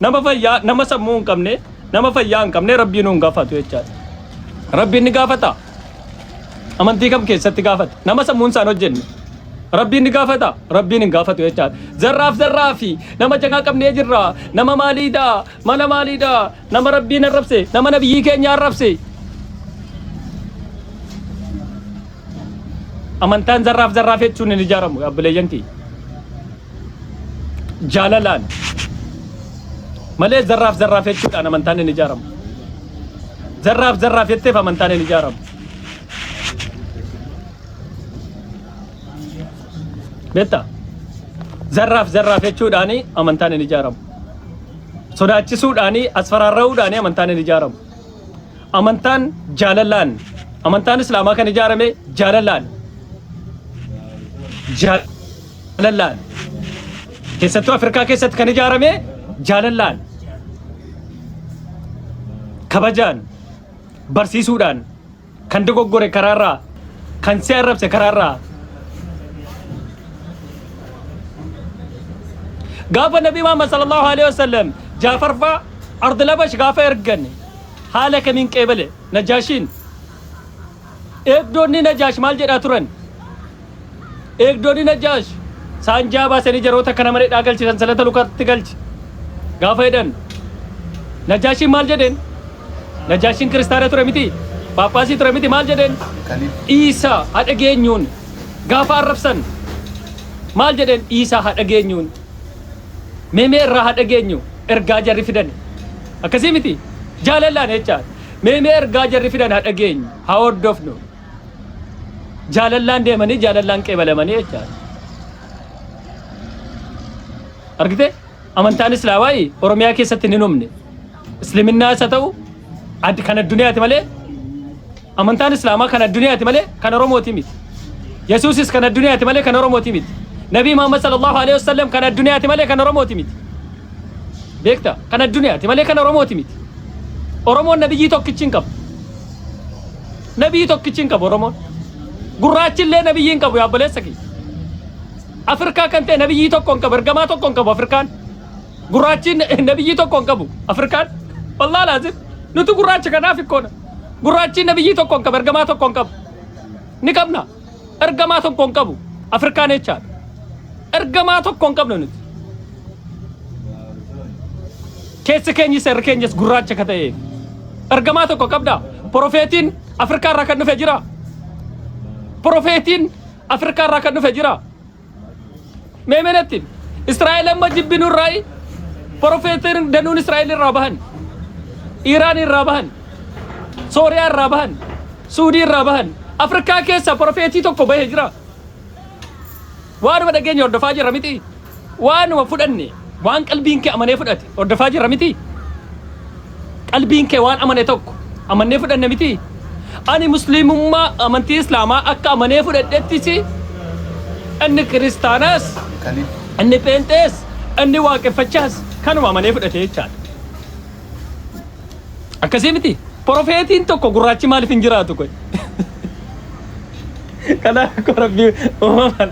Nama fayyaa, nama sammuu hin qabne, nama fayyaa hin qabne Rabbiin hin gaafatu jechaadha. Rabbiin ni gaafata. Amantii kam keessatti gaafata? Nama sammuun isaan hojjenne. Rabbiin ni gaafata? Rabbiin hin gaafatu jechaadha. Zarraaf zarraafi nama jagaa qabnee jirra. Nama maaliidha? Mana maaliidha? Nama Rabbiin arrabse, nama nabiyyii keenya arrabse. Amantaan zarraaf zarraaf jechuun hin ijaaramu obboleeyyan kiyya. Jaalalaan malee zarraaf zarraaf jechuudhaan amantaan hin ijaaramu. Zarraaf zarraaf jetteef amantaan hin ijaaramu. Beektaa? Zarraaf zarraaf jechuudhaan amantaan hin ijaaramu. Sodaachisuudhaan asfaraarra'uudhaan amantaan hin ijaaramu. Amantaan jaalalaan amantaan Islaamaa kan ijaarame jaalalaan jaalalaan keessattuu Afrikaa keessatti kan ijaarame jaalalaan kabajaan barsiisuudhaan kan dogoggore karaarraa kan si arrabse karaarraa gaafa Nabii Muhammad sallallahu alaihi wasallam Jaafar faa ardi labash gaafa ergan haala kamiin qeebale Najaashiin? Eegdonni Najaash maal jedhaa turan? Eegdonni Najaash saanjaa baasanii jaroota kana mana hidhaa galchi sansalata lukatti galchi gaafa jedhan Najaashiin maal jedheen? Najaashiin kiristaana ture miti? Paappaasii ture miti maal jedheen? Dhiisaa haa dhageenyuun gaafa arrabsan maal jedheen? Dhiisaa haa dhageenyuun. Mee mee irraa haa dhageenyu ergaa jarri fidan. Akkasii miti? Jaalallaan jechaa. Mee mee ergaa jarri fidan haa dhageenyu, haa hordofnu. Jaalallaan deemanii jaalallaan qeebalamanii jechaa. Argite? Amantaan Islaamaa Oromiyaa keessatti hin humne. Isliminnaa isa ta'u kan addunyaati malee Amantaan Islaamaa kan addunyaati malee kan Oromooti miti. Yesuusis kan addunyaati malee kan Oromooti miti. Nabii Muhammad sallallahu alaihi wasallam kan addunyaati malee kan Oromooti miti. Beekta? Kan addunyaati malee kan Oromooti miti. Oromoon nabiyyii tokkichi hin qabu. Nabiyyii tokkichi hin qabu Oromoon. Gurraachi illee nabiyyii hin qabu yaa obboleessa kiyya. Afrikaa kan ta'e nabiyyii tokko hin qabu, ergamaa tokko hin qabu Afrikaan. Gurraachi nabiyyii tokko hin qabu Afrikaan. Wallaahi laazim nuti gurraacha kanaaf ikkoona. Gurraachi nabiyyii tokko hin qabu, ergamaa tokko hin qabu. Ni qabna. Ergamaa tokko hin qabu. Afrikaan jechaadha. Ergamaa tokko hin qabnu nuti. Keessi keenyis irri keenyas gurraacha ka ta'eef. Ergamaa tokko qabda. Profeetiin Afrikaa irraa kan dhufe jira. Profeetiin Afrikaa irraa kan dhufe jira. Mee mee natti himi. Israa'el amma jibbinu irraa profeetiin danuun Israa'el irraa bahan. Iraan irraa bahan. Sooriyaa irraa bahan. Suudii irraa bahan. Afrikaa keessa profeetii tokko bahe jira. Waanuma dhageenya hordofaa jirra miti. Waanuma fudhanne waan qalbiin kee amanee fudhate hordofaa jirra miti. Qalbiin kee waan amane tokko amannee fudhanne miti. Ani musliimummaa amantii islaamaa akka amanee fudhadhettis inni kiristaanaas inni pheenxees inni waaqeffachaas kanuma amanee fudhate jechaadha. Akkasii miti. Profeetiin tokko gurraachi maaliif hin jiraatu kun? Kanaaf akka rabbii uumamaan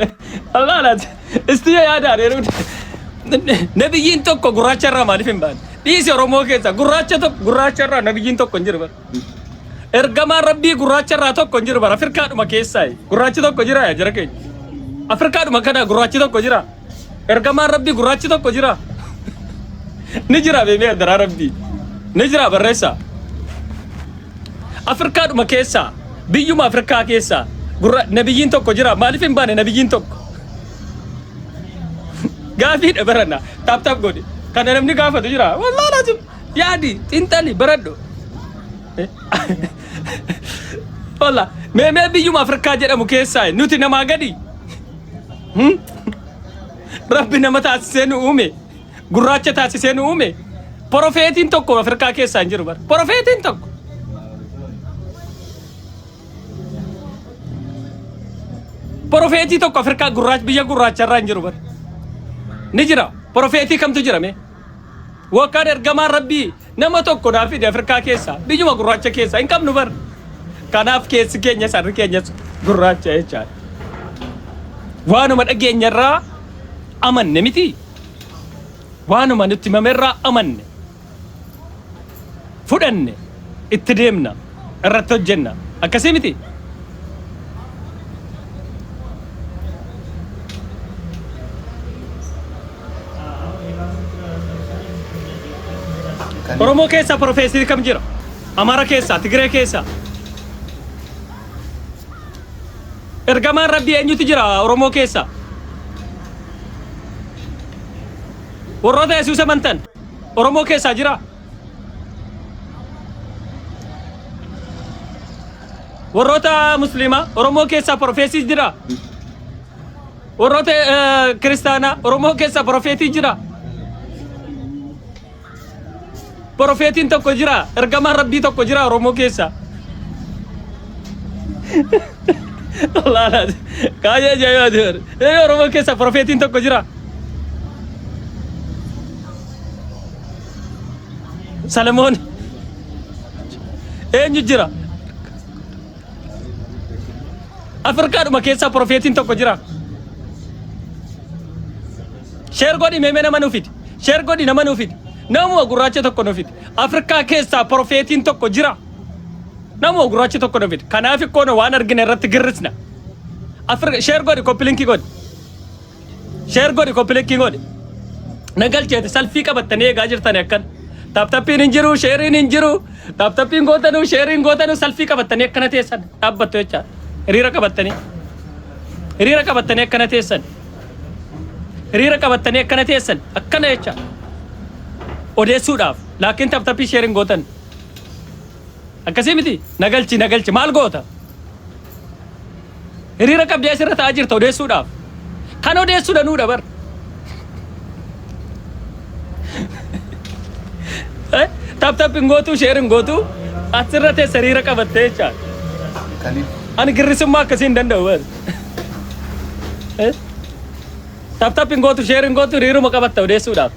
Allah laata. Isti yaadaan yeroo nabiyyiin tokko gurraacha irraa maaliif hin baane? Dhiisi Oromoo keessa gurraacha tokko gurraacha irraa nabiyyiin tokko hin jiru bara. Ergamaan rabbii gurraacha irraa tokko hin jiru bara. Afrikaadhuma keessaa gurraachi tokko jira yaa jara keenya. Afrikaadhuma kana gurraachi tokko jira. Ergamaan rabbii gurraachi tokko jira. Ni jira beemee addaraa rabbii. Ni jira barreessaa. Afrikaadhuma keessaa biyyuma Afrikaa keessaa gurra nabiyyiin tokko jira. Maaliif hin baane nabiyyiin tokko? Gaafiidha baranna. Taap taap godhi. Kana namni gaafatu jira. Wallaahi laazim. Yaadi xiinxali baradhu. Walla mee mee biyyuma Afrikaa jedhamu keessaa nuti namaa gadi. Rabbi nama taasisee nu uume. Gurraacha taasisee nu uume. Porofeetiin tokko Afrikaa keessaa hin jiru bara. Porofeetiin tokko. Porofeetii tokko Afrikaa gurraacha biyya gurraacha irraa hin jiru bara. Ni jira. Porofeetii kamtu jira mee? Wakkaan ergamaan Rabbii nama tokko naa fide Afrikaa keessaa biyyuma gurraacha keessaa hin qabnu bara. Kanaaf keessi keenya sarri keenyas gurraacha jechaadha. Waanuma dhageenya irraa amanne miti. Waanuma nutti himamerraa amanne. Fudhanne itti deemna irratti hojjenna. Akkasii miti? Oromoo keessaa profeesii kam jira? Amara keessaa, Tigiree keessaa. Ergamaan Rabbii eenyutu jira Oromoo keessaa? Warroota Yesuus amantan Oromoo keessaa jira? Warroota Musliimaa Oromoo keessaa profeesii jira? Warroota kiristaanaa Oromoo keessaa profeetii jira? Profeetiin tokko jira? Ergamaan Rabbii tokko jira Oromoo keessaa? Wallaahi kaayee ajaa'ibaati bara. Ee Oromoo keessaa profeetiin tokko jira? Salamoon eenyu jira? Afrikaadhuma keessaa profeetiin tokko jira. Sheer godhi meemee nama nuuf fidi. Sheer godhi nama nuuf fidi. Namuma gurraacha tokko nuuf fidi. Afrikaa keessaa profeetiin tokko jira. Namuma gurraacha tokko nuuf fidi. Kanaaf ikkoon waan argine irratti girrisna. Afrika sheer godhi koppilinkii godhi. Sheer godhi copy link godhi. Na galcheeti salfii qabattanii eegaa jirtani akkan. Tap tappiin hin jiru, sheeriin hin jiru. Tap tappiin gootanuu, sheeriin gootanuu salfii qabattanii akkana teessan dhaabbattu jecha. Hiriira qabattanii. Hiriira qabattanii akkana teessan. Hiriira qabattanii akkana teessan akkana jecha. Odeessuudhaaf laakiin tap tappii sheeriin gootan. Akkasii miti na galchi na galchi maal goota? Hiriira qabdee asirra taa'aa jirta odeessuudhaaf. Kan odeessu danuudha bar. Tap tap hin gootu sheer hin gootu asirra teessa hiriira qabattee jechaadha. Kaliif. Ani girrisummaa akkasii hin danda'u bar. Tap tap hin gootu sheer hin gootu hiriiruma qabatta odeessuudhaaf.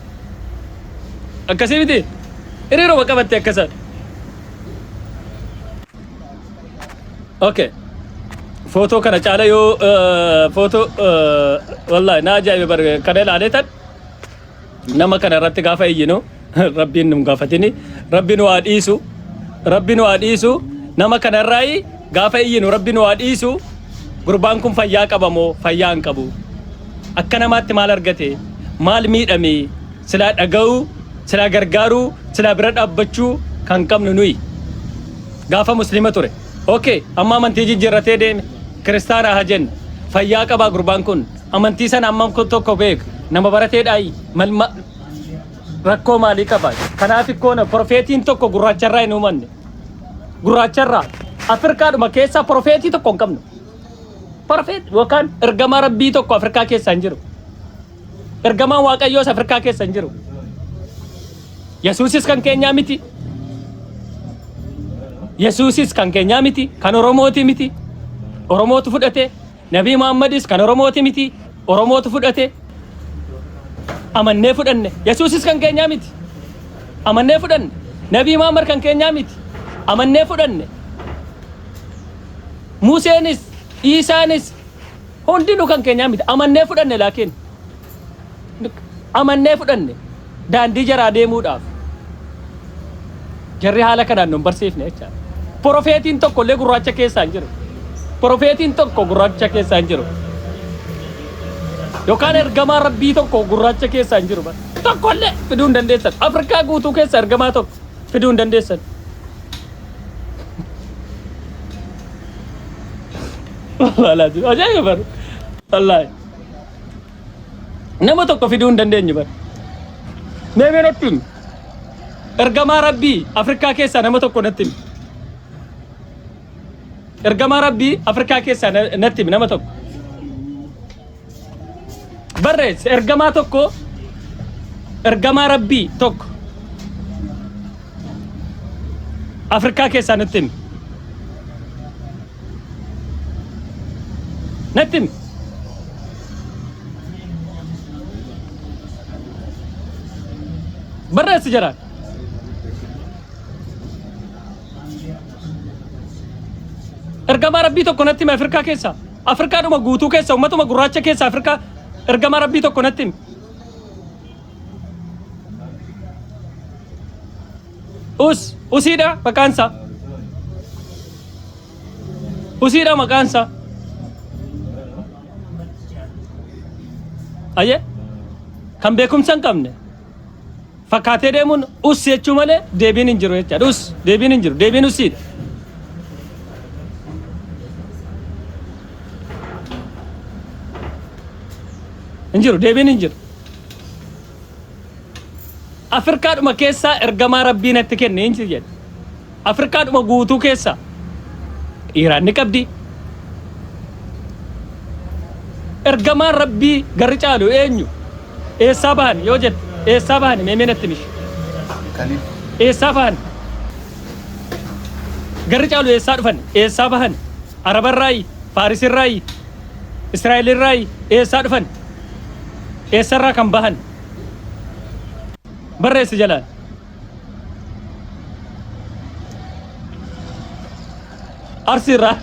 Akkasii miti hiriiruma qabatte akkasan. Okay. Footoo kana caala yoo footoo wallahi na ajaa'ibe bar kana ilaaleetan nama kana irratti gaafa iyyinu rabbiin nu gaafatini rabbi nu haa dhiisu rabbi nu haa dhiisu nama kana irraayi gaafa iyyinu rabbi nu haa dhiisu gurbaan kun fayyaa qaba moo fayyaa hin qabu akka namaatti maal argate maal miidhame silaa dhaga'uu silaa gargaaruu silaa bira dhaabbachuu kan qabnu nuyi Gaafa muslima ture. Ok amma amantii jijjiirratee deeme kiristaana haa jennu. Fayyaa qabaa gurbaan kun. Amantii sana ammam tokko beeka. Nama barateedhaayi. Mal ma rakkoo maalii qaba? Kanaaf ikkoona profeetiin tokko gurraacharraa hin uumanne. Gurraacharraa Afrikaadhuma keessaa profeetii tokko hin qabnu. Profeet yookaan ergamaa rabbii tokko Afrikaa keessaa hin jiru. Ergamaan Waaqayyoos Afrikaa keessa hin jiru. Yesuusis kan keenyaa miti. Yesuusis kan keenyaa miti. Kan Oromooti miti. Oromootu fudhate. Nabii Muhammadis kan Oromooti miti. Oromootu fudhate. Amannee fudhanne. Yesuusis kan keenyaa miti. Amannee fudhanne. Nabii Muhammad kan keenyaa miti. Amannee fudhanne. Museenis, Iisaanis hundinuu kan keenyaa miti. Amannee fudhanne laakiin. Amannee fudhanne daandii jaraa deemuudhaaf. Jarri haala kanaan nu hin barsiifne jechaadha. Porofeetiin tokko illee gurraacha keessaa hin jiru. Porofeetiin tokko gurraacha keessaa hin jiru. Yookaan ergamaa rabbii tokko gurraacha keessaa hin jiru. Tokko illee fiduu hin dandeessan. Afrikaa guutuu keessa ergamaa tokko fiduu hin dandeessan. Wallaahi ajaa'iba bar. Wallaahi. Nama tokko fiduu hin dandeenyu bar. Mee mee natti himi. Ergamaa Rabbii Afrikaa keessaa nama tokko natti himi. Ergamaa Rabbii Afrikaa keessaa natti himi nama tokko. Barreessi ergamaa tokko ergamaa Rabbii tokko Afrikaa keessaa natti himi. Natti himi. Barreessi jaraan. Ergamaa Rabbii tokko natti himi Afrikaa keessaa. Afrikaadhuma guutuu keessa uummatuma gurraacha keessa Afrikaa ergamaa Rabbii tokko natti himi. Us usiidha maqaan isaa. Usiidha maqaan isaa. Ayyee kan beekumsa hin qabne fakkaatee deemuun us jechuu malee deebiin hin jiru jechaadha. Us deebiin hin jiru deebiin usiidha. Hin jiru deebiin hin jiru. Afrikaadhuma keessaa ergamaa rabbii natti kenne hin jedhe. Afrikaadhuma guutuu keessaa Iiraan ni qabdi. Ergamaan rabbii garri caalu eenyu? Eessaa bahan yoo jette eessaa bahan mee mee natti mishi. Kaliif. Eessaa bahan? Garri caalu eessaa dhufan? Eessaa bahan? Arabarraayi? Faarisirraayi? Israa'elirraayi? Eessaa dhufan? Eessarraa kan bahan? Barreessi jalaan. Arsiirraa.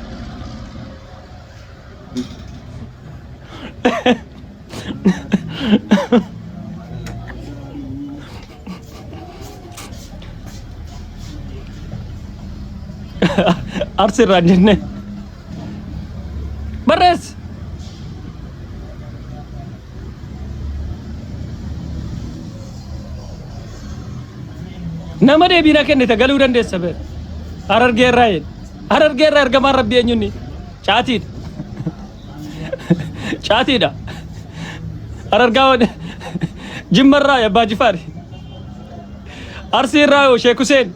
Arsiirraa hin jenne. Barreessi. Nama deebii na kennite galuu dandeessa beer. Harargee irraa jedhe. Harargee irraa ergamaan rabbii eenyunni? Caatiidha. Caatiidha. Harargaa wan Jimma irraa Abbaa Jifaar. Arsii irraa yoo Sheek Huseen.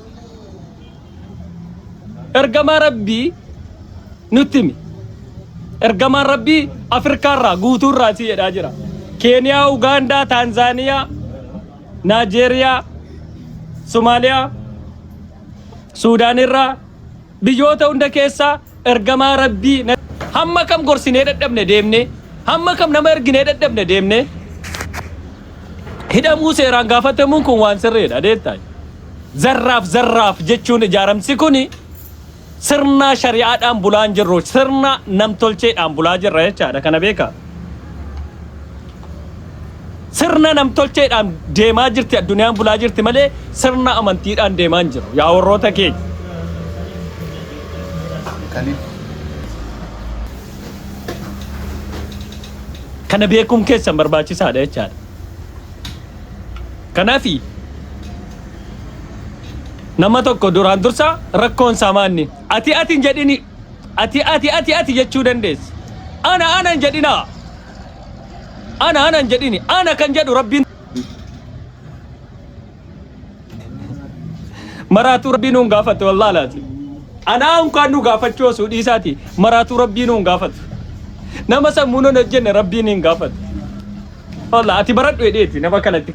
Ergamaa rabbii nutti himi. Ergamaan rabbii Afrikaa irraa guutuu irraa si jedhaa jira. Keeniyaa, Ugaandaa, Taanzaaniyaa, Naajeeriyaa, Somaaliyaa, Suudaan irraa biyyoota hunda keessaa ergamaa rabbii hamma kam gorsinee dadhabne deemnee hamma kam nama erginee dadhabne deemnee hidhamuu seeraan gaafatamuun kun waan sirriidha deettaa. Zarraaf zarraaf jechuun ijaaramsi kun sirna shari'aadhaan bulaa hin jirru sirna namtolcheedhaan bulaa jirra jechaadha kana beekaa. Sirna namtolcheedhaan deemaa jirti addunyaan bulaa jirti malee sirna amantiidhaan deemaa hin jiru yaa warroota keenya. Kaliif. Kana beekuun keessan barbaachisaadha jechaadha. Kanaafi nama tokko duraan dursa rakkoon isaa maanni ati ati hin jedhini ati ati ati ati jechuu dandeessa. Ana ana hin jedhinaa. Ana ana hin jedhini ana kan jedhu rabbiin maraatuu rabbii nuun gaafatu wallaahi laati. Anaa unkaan nu gaafachuu osoo dhiisaati maraatuu rabbii nuun gaafatu. Nama sammuun hin hojjenne rabbiin hin gaafatu. Wallah ati baradhu jedheeti nama kanatti.